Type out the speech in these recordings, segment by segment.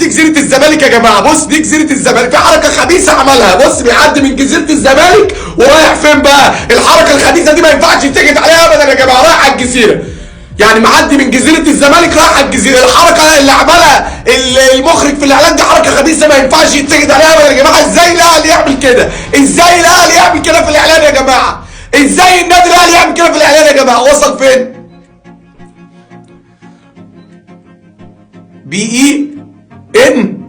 دي جزيرة الزمالك يا جماعة، بص دي جزيرة الزمالك، في حركة خبيثة عملها. بص بيعدي من جزيرة الزمالك ورايح فين بقى؟ الحركة الخبيثة دي ما ينفعش يتسكت عليها ابدا يا جماعة، رايح على الجزيرة. يعني معدي من جزيرة الزمالك رايح على الجزيرة. الحركة اللي عملها المخرج في الاعلان دي حركة خبيثة ما ينفعش يتسكت عليها ابدا يا جماعة. ازاي الاهلي يعمل كده؟ ازاي الاهلي يعمل كده في الاعلان يا جماعة؟ ازاي النادي الاهلي يعمل كده في الاعلان يا جماعة؟ وصل فين؟ بي اي ان.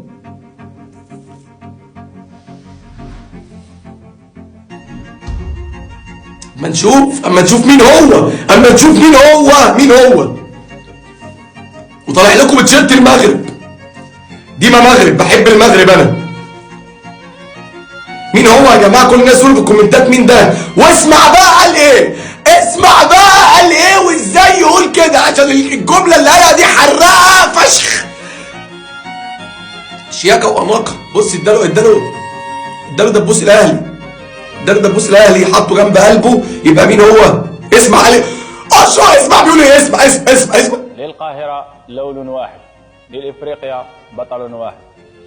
اما نشوف، اما نشوف مين هو، اما نشوف مين هو، مين هو. وطالع لكم بتيشيرت المغرب، ديما مغرب، بحب المغرب انا. مين هو يا جماعة؟ كل الناس يقولوا في الكومنتات مين ده. واسمع بقى قال ايه، اسمع بقى قال ايه وازاي يقول كده، عشان الجملة اللي قالها دي حرقه فشخ. شياكه واناقه. بص اداله اداله اداله دبوس الاهلي، اداله دبوس الاهلي، حطه جنب قلبه. يبقى مين هو؟ اسمع علي اشرح، اسمع بيقول ايه، اسمع اسمع اسمع اسمع. للقاهرة لون واحد، للإفريقيا بطل واحد،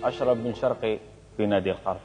أشرف بن شرقي في نادي القرن.